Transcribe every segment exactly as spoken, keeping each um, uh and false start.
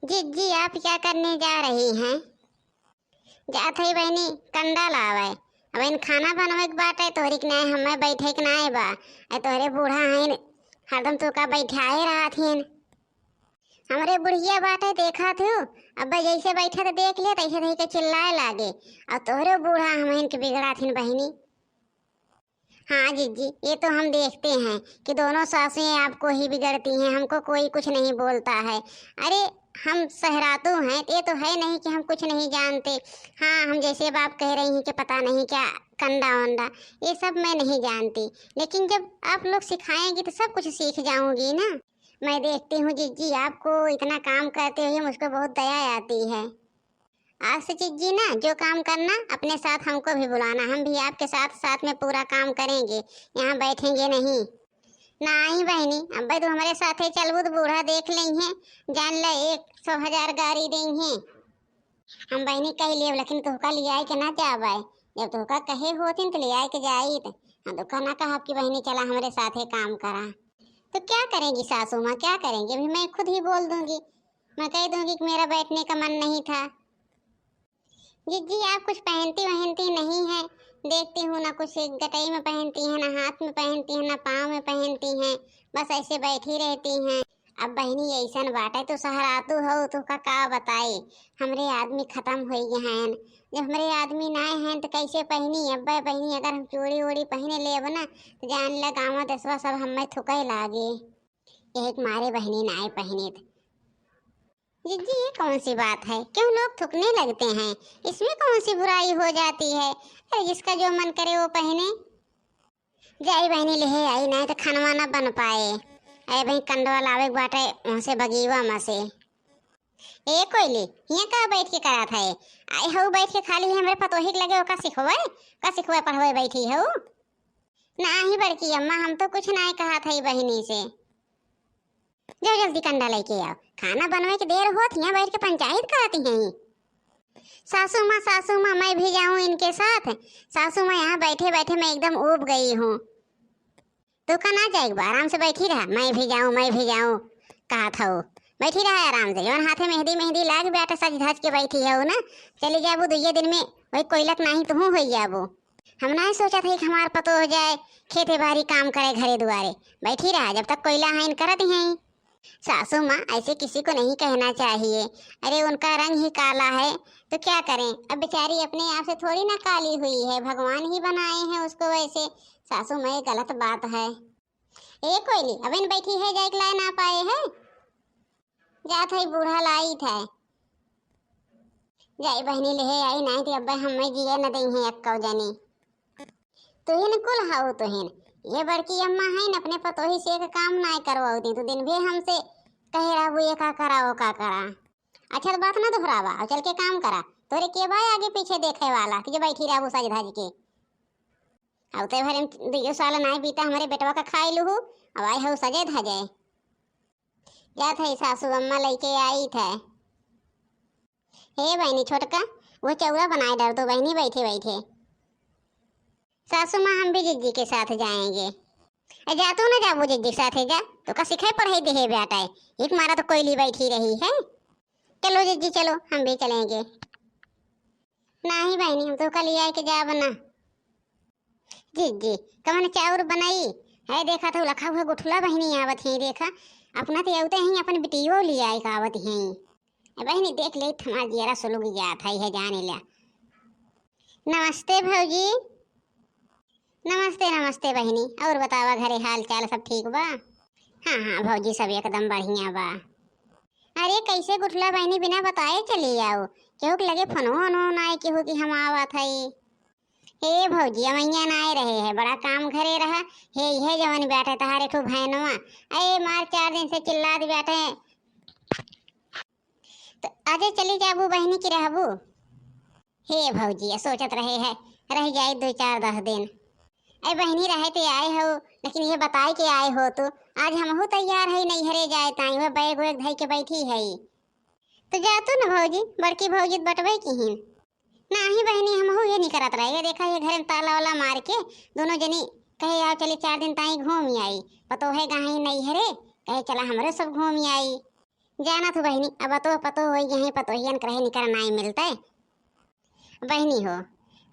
जिज्जी, आप क्या करने जा रही हैं? जात हई बहिनी, कंडा लावे। अब इन खाना बनवे के बाटे, तोहरी के नाय हमें बैठे के नाय बा। ए तोहरे बूढ़ा हईन, हरदम तोका बैठाए रहत हिन। हमरे बुढ़िया बाटे, देखत हू, अब जैसे बैठे तो देख ले, तैसे धई के चिल्लाए लागे। और तोहरे बूढ़ा हमहिन के बिगड़त हिन बहिनी। हाँ जिज्जी, ये तो हम देखते हैं कि दोनों सासें आपको ही बिगड़ती हैं, हमको कोई कुछ नहीं बोलता है। अरे, हम सहरातू हैं, ये तो है नहीं कि हम कुछ नहीं जानते। हाँ, हम जैसे अब आप कह रही हैं कि पता नहीं क्या कंडा वंडा, ये सब मैं नहीं जानती, लेकिन जब आप लोग सिखाएंगी तो सब कुछ सीख जाऊंगी ना। मैं देखती हूँ जिज्जी, आपको इतना काम करते हुए मुझको बहुत दया आती है। आज से जिज्जी ना, जो काम करना अपने साथ हमको भी बुलाना, हम भी आपके साथ साथ में पूरा काम करेंगे, यहाँ बैठेंगे नहीं। नाहीं बहिनी, अब्बे तू हमरे साथे चलबू तो बूढ़ा देख लेइहें, जान ले एक सौ हजार गारी देइहें। हम बहिनी कह लेब, लेकिन तोहका लियाए के ना जाबे, जब तोहका कहे होतिन तो लियाए के जाइत। हम तोहका ना कहब कि बहिनी चला हमरे साथे काम करा। तो क्या करेंगी सासू माँ, क्या करेंगी? अभी मैं खुद ही बोल दूंगी, मैं कह दूंगी कि मेरा बैठने का मन नहीं था। जिज्जी, आप कुछ पहनती वहनती नहीं हैं, देखती हूँ ना कुछ गटई में पहनती हैं, ना हाथ में पहनती हैं, ना पाँव में पहनती हैं, बस ऐसे बैठी रहती हैं। अब बहिनी ऐसन बाटे, तू सहरातू हो, तोहका का बताई, हमरे आदमी खतम होइ गए हैं। जब हमरे आदमी नाय हैं तो कैसे पहनी? अब्बे बहिनी, अगर हम चूड़ी उड़ी पहने लेब ना तो जान ले गाँव देसवा सब हमें थुके लागे। यही के मारे बहिनी नाय पहनित। जिज्जी, ये कौन सी बात है? क्यों लोग थूकने लगते हैं? इसमें कौन सी बुराई हो जाती है? अरे, जिसका जो मन करे वो पहने। जाई बहिनी, लेहे आई, नाहीं तो खनवा ना बन पाए। अरे भाई, कंडवा लावे के बाटे वहाँ से बगीवा में से। ए कोयली, हियाँ का बैठ के करत है? आई हऊ बैठ के खाली हमरे पतोही के लगे ओका सिखवे, का सिखवे पढ़वे बैठी हऊ? नाहीं बड़की अम्मा, हम तो कुछ नाहीं कहत हई बहिनी से। जाओ जल्दी कंडा लेके आओ, खाना बनवे के देर होत, हियाँ बैठ के पंचायत करत हई। सासू माँ, सासू माँ, मैं भी जाऊँ इनके साथ? सासू माँ, यहाँ बैठे बैठे मैं एकदम ऊब गई हूँ। तोहका ना जाए के बा, आराम से बैठी रहा, मैं भी जाऊँ, मैं भी जाऊँ कहत हऊ। बैठी रहा आराम से, जौन हाथे मेहंदी मेहंदी लाग बाटे सज धज के बैठी हऊ ना, चली जाबू दुइये दिन में, वही कोयलक नाहीं तुहूँ होई जाबू। हम नाहीं सोचत हई कि हमार पतोह जाए खेते बारी काम करे घरे दुआरे, बैठी रहा, जब तक कोयला हईन करत हई। सासू माँ, ऐसे किसी को नहीं कहना चाहिए। अरे, उनका रंग ही काला है, तो क्या करें? अब बेचारी अपने आप से थोड़ी ना काली हुई है, भगवान ही बनाए हैं उसको वैसे। सासू माँ, ये गलत बात है। ए कोयली, अब इन बैठी है, जाए के लाए ना पाए है, जात है बूढ़ा लाइत है। जाई बहिनी, लेहे आई, नाहीं तो अब्बे हमें जिए न देइहें एक्को जनी। तुहिन कुल हऊ तुहिन। ये बड़की अम्मा हईन, अपने पतोही से एक काम नाय करवावती। तू दिन भे हमसे कहे रहबू, ये का करा, वो का करा। अच्छा, तो बात ना दोहरावा, और चल के काम करा। तोरे के बा आगे पीछे देखे वाला कि जो बैठी रहबू सज धज के? अब ते भरे दुइयो साल नाय बीता, हमरे बेटवा का खाई लूहू, अब आए हऊ सजे धजे। जात है सासू अम्मा लेके आई थे। हे बहिनी छोटका, वो चौरा बनाए डाल दो बहिनी, बैठे बैठे। सासू माँ, हम भी जिज्जी के साथ जाएंगे। ए, जा तू ना जाबू जिज्जी के साथ, जा, तोका सिखाई पढ़ाई देहे बेटा है, एक मारा तो कोयली बैठी रही है। चलो जिज्जी चलो, हम भी चलेंगे। नाहीं बहिनी, हम तोका लियाए के जाब ना। जिज्जी, कवन चाउर बनाई? है देखा तो लखा हुआ गुठला बहिनी आवत है, देखा, अपना तो अउते ही अपन बिटियो लियाए के आवत है। ए बहिनी, देख ले, हमार जियरा सुलुग जात है, है जाने ला। नमस्ते भौजी। नमस्ते, नमस्ते बहिनी। और बतावा, घरे हाल चाल सब ठीक बा? हाँ, हाँ भौजी, सब एकदम बढ़िया बा। अरे, कैसे गुठला बहिनी बिना बताए चली आओ? केहू के लगे फोनो ओनो नाय केहू कि हम आवत हई। हे भौजी, अमैया नाय रहे है, बड़ा काम घरे रहा। हे, हे जवन बैठे तहारे ठू भैनवा, ए मार चार दिन से चिल्लात बैठे। तो आजे चली जाबू बहिनी की रहबू? हे भौजी, ये सोचत रहे है, रह जाए दो चार दस दिन। ए बहिनी, रहे ते आए हो, लेकिन ये बताए के आए हो तो आज हमहू तैयार है नैहरे जाए ताई, वह बैग वैग धई के बैठी है। तो जा तू न भौजी, बड़की भौजी तो बटबे की हिन। नाही बहिनी, हमहू ये नहीं करत रहे। ये देखा, ये घरे में ताला वाला मार के दोनों जनी कहे, "आओ चली चार दिन ताई घूम आई।" पतोहे गई नैहरे, कहे, "चला हमरे सब घूम आई।" जानत हो बहिनी, अब तो पतो होई गए हैं, पतोहियन के रहे निकर नाई मिलते। बहिनी हो,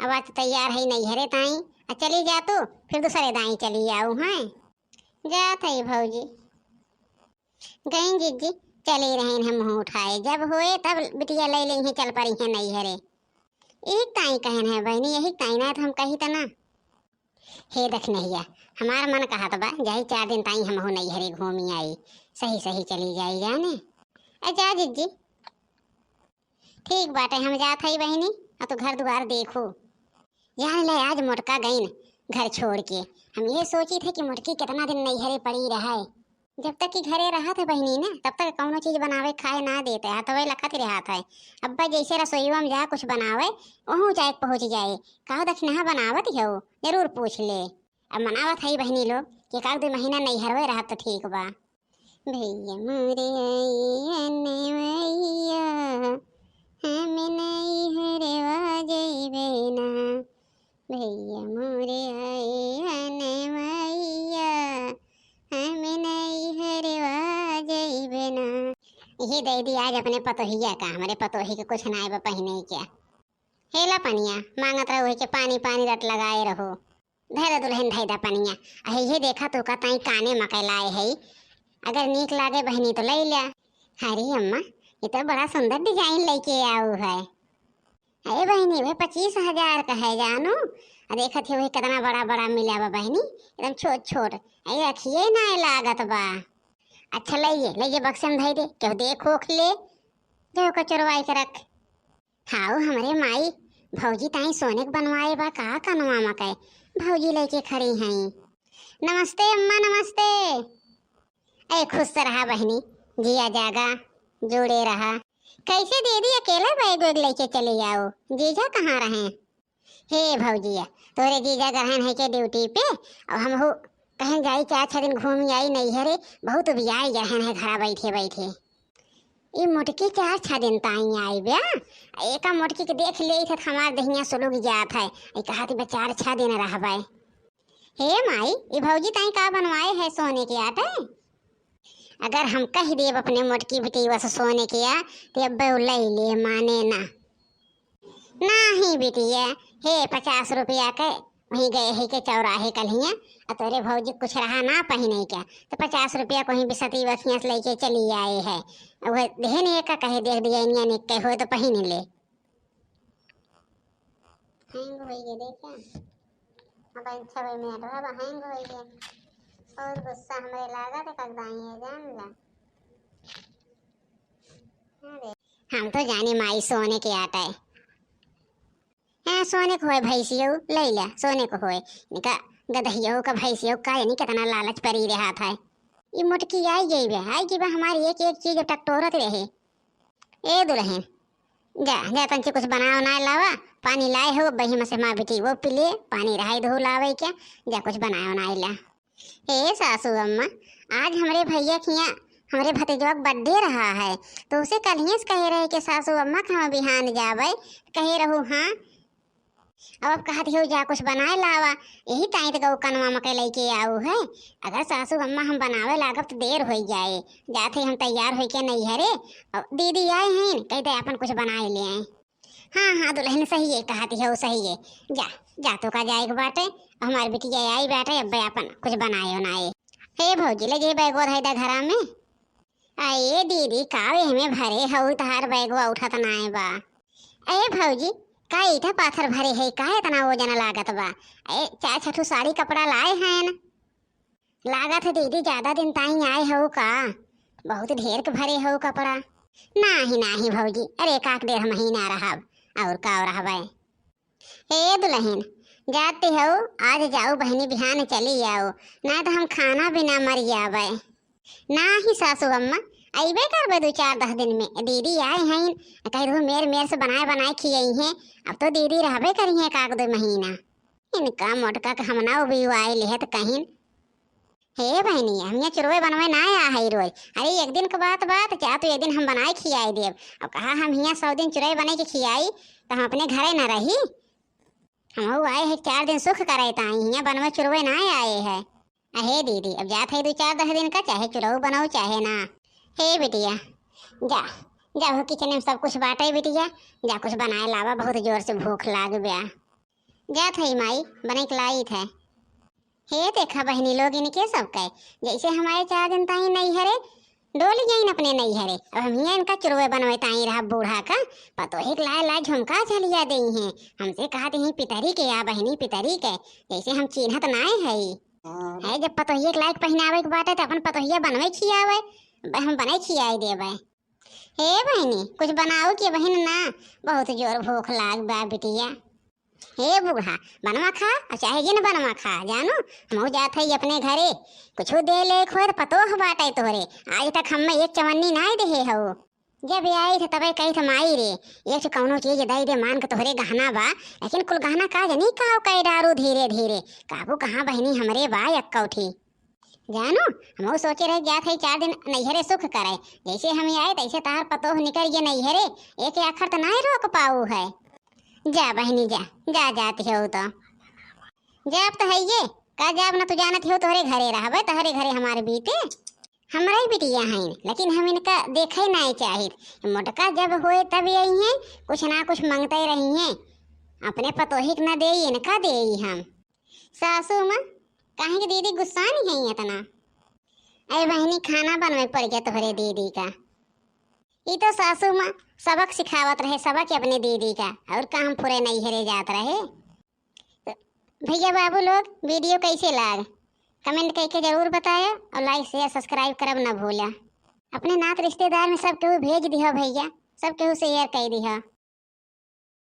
अब आज तो तैयार है नैहरे ताई, आ चली जा तू, फिर दूसरे दाई चली आऊ हैं। जात है भौजी। गई जिज्जी, चले रहे हैं मुँह उठाए, जब होए तब बिटिया ले लेंगे, चल पड़ी है नैहरे। एक ताई कहन है बहिनी, यही ताई ना तो हम कही तना। हे दखिनहिया, हमार मन कहत बा, जाई चार दिन ताई हमहू नैहरे घूमी आई, सही सही चली जाई जाने। ए जा जिज्जी। ठीक बाटे, हम जात हई बहिनी, अब तू घर दुआर देखू। जान ले आज मोटका गईन घर छोड़ के, हम ये सोची थे कि मोटकी कितना दिन नैहरे पड़ी रहे। जब तक कि घरे रहत है बहिनी ना, तब तक कौनो चीज बनावे खाए ना देते, हथवे लखत रहत है। अब्बा जैसे रसोईवा में जा कुछ बनावे, वहू जाए के पहुँच जाए। कहो दखिनहा बनावत हो, जरूर पूछ ले। अब मनावत है बहिनी लोग कि एक आध दो महीना नैहरवे रहत तो ठीक बा। भैया मोरे आए अनवैया, हम नैहरवा जइबे ना। भैया मोरे आए अनवैया, हम नैहरवा जइबे ना। ये दे दी आज अपने पतोहिया का, हमरे पतोही के कुछ ना आए बा पहिने क्या। हेला पनिया, मांगत रहो के पानी पानी रट लगाए रहो। धै दा दुल्हन, धै दा पनिया। अहे ये देखा तो का ताई काने मकई लाए है, अगर नीक लागे बहिनी तो ले ल्या। अरे अम्मा, ये तो बड़ा सुंदर डिजाइन लेके आऊ है। अरे बहिनी, वह पच्चीस हजार का है जानू। आ देखत ही वही कितना बड़ा बड़ा मिला बा बहिनी, एकदम छोट छोट। अरे रखिए ना लागत बा। अच्छा लइए, लइए बक्से में धई दे, केहू देख ओख ले, जो ओकर चोरवाई के रख। हाउ हमरे माई, भौजी ताई सोने के बनवाए बा का कनवा मकई, भौजी लेके खड़ी हैं। नमस्ते अम्मा, नमस्ते। ए खुश रहा बहिनी, जिया जागा, जुड़े रहा। कैसे दीदी अकेले बैग वैग लेके चले आओ, जीजा कहाँ रहे? हे भौजिया, तोरे जीजा गहन है के ड्यूटी पे, अब हमहू कहें जाई चार छह दिन घूमी आई नैहरे, बहुत उबियाई गहन है घरा बैठे बैठे। ई मोटकी चार छह दिन ताई आई बे, एका मोटकी के देख ले थे हमार दहिया सुलुग जात है। ई कहत बे चार छह दिन रहबे। हे माई, ई भौजी ताई का बनवाए है सोने के आटे? अगर हम कह देब अपने मोटकी बिटिया से सोने के आ, ते अब्बे उ ले ले, माने ना। नाही बिटिया, हे पचास रुपया के वहीं गए है के चौराहे कल्हिया, आ तोरे भौजी कुछ रहा ना पहिने के, तो पचास रुपया को ही बिसती बखिया से लेके चली आए है। वह देहन एक का कहे देख दिया, इनिया ने कहो तो पहिन ले। हैंग होई गए, देखा? अब इन छवे मिनट बाद हैंग होई गए। और गुस्सा हमरे लागत है, कगदाई है, जान ला। अरे, हम तो जाने माई सोने के आटा है। हाँ, सोने को होए भैंसियो, ले ला, सोने को होए। इनका गदहियो का भैंसियो का, यानी कितना लालच परी रहा था। ये मोटकी आई गई बे, आई गई बे, हमारी एक एक चीज टकटोरत रहे। ए दुल्हन, जा, जा तंची कुछ बनाओ ना लावा, पानी लाए हो, बही में से माँ बेटी वो पी ले, पानी रहाई दो लावे क्या, जा कुछ बनाओ ना ला। हे सासू अम्मा, आज हमरे भैया खिया हमरे भतीजवा के बर्थडे रहा है, तो उसे कल ही से कहे रहे कि सासू अम्मा के हम बिहान जावे, कहे रहू हाँ। अब, अब कहत हो जा कुछ बनाए लावा, यही ताई तो गौ कनवा मकई लेके आऊ है। अगर सासू अम्मा हम बनावे लागब तो देर हो जाए, जाते हम तैयार होके नैहरे, और दीदी आए हैं, कहते अपन कुछ बनाए ले आए। हाँ, हाँ, दुल्हन सही है, कहती हो सही है। जा, जा तो का जाए के बाटे, हमार बिटिया आई बाटे, अब अपन कुछ बनाए उनाए। हे भौजी, ले जे बैगवा धई दा घरा में। अये दीदी, का एहमे भरे हऊ, तहार बैगवा उठत नाए बा। अये भौजी, का ईटा पाथर भरे है, का इतना वजन लागत बा? अये चार छठू साड़ी कपड़ा लाए हैं न? लागत है दीदी, ज्यादा दिन ताई आए हो का? बहुत ढेर के भरे हो कपड़ा। नाही, नाही भौजी, अरे, एक आध डेढ़ महीना रहब, और का रहबे। हे दुल्हन, जाते हो, आज जाओ बहनी, बिहान चली आओ, ना तो हम खाना बिना मर जाबे। नाही सासू अम्मा, अइबे करबे दो चार दस दिन में, दीदी आए हैं, कह दो मेर मेर से बनाए बनाए खियाई हैं, अब तो दीदी रहबे करी हैं एक आध दो महीना। इनका मोटका के हम ना उबिवाए लेहत कहिन। हे बहनी, हम यहाँ चुरवे बनवे ना आया है रोज। अरे, एक दिन के बात, बात क्या, तो एक दिन हम बनाए खियाए देब। अब कहा हम यहाँ सौ दिन चुरवे बने के खियाई, तो हम अपने घरे न रही। हम आए हैं चार दिन सुख करे ताई, यहाँ बनवे चुरवे ना आए है। अहे दीदी, अब जात है दो चार दस दिन का, चाहे चुरऊ बनाओ चाहे ना। हे बिटिया, जा, जा हो किचन में सब कुछ बाटे बिटिया, जा कुछ बनाए लावा, बहुत जोर से भूख लाग ब्या। जात है माई, बने के लाइत है। हे देखा बहिनी लोग इनके सब के, जैसे हमारे चार दिन ताई नैहरे, डोल गईन अपने नैहरे। अब हम हियाँ इनका चुरवे बनवे ताई रहा बूढ़ा का, पतोहिक लाए लाए झुमका झलिया देई हैं। हमसे कहत ही पितरी के या बहिनी पितरी के, जैसे हम चीन्हत नाय है। है जब पतोहिया के लायक पहिनावे के बाटे त अपन पतोहिया बनवे खियावे, ब-, हम बने खियाए देवे। हे बहिनी, कुछ बनाओ के बहिन ना, बहुत जोर भूख लाग बा बिटिया। हे बूढ़ा, बनवा खा और चाहे जिन बनवा खा, जानू, हमहू जात हई अपने घरे, कुछ दे ले खोए त पतोह बाटे तोहरे, आज तक हमें एक चवन्नी नाय देहे हो। जब आई थे तबे कही थे, माई रे, एक ठे कौनो चीज दई दे, मान के तोहरे गहना बा, लेकिन कुल गहना का जनी काव कई डारू धीरे धीरे, काबू कहाँ बहिनी हमरे बा एक कौठी। जानू, हमहू सोचे रह जात है चार दिन नैहरे सुख करे, जैसे हम आए तैसे तार पतोह निकर गए नैहरे, एक आखर त नाय रोक पाऊ है। जा बहिनी जा, जा जात हो तो। जाब त है ये, का जाब ना तू जानत हो तोहरे घरे रहबे, तोहरे घरे हमारे बीते। हमरे ही बिटिया हैं, लेकिन हम इनका देखे नाय चाहित। मोटका जब होए तब यही हैं, कुछ ना कुछ मंगते रही हैं। अपने पतोहिक न देई, इनका देई हम। सासू माँ, काहे के दीदी गुस्सानी है इतना? अरे बहिनी, खाना बनवे पड़ गया तोहरे दीदी का। ई तो सासू माँ सबक सिखावत रहे, सबक अपने दीदी का, और काम पूरे नैहरे जात रहे। तो भैया बाबू लोग, वीडियो कैसे लाग, कमेंट करके जरूर बताया और लाइक शेयर सब्सक्राइब करब ना भूला। अपने नात रिश्तेदार में सब केहू भेज दिहो भैया, सब केहू शेयर कर दिहो।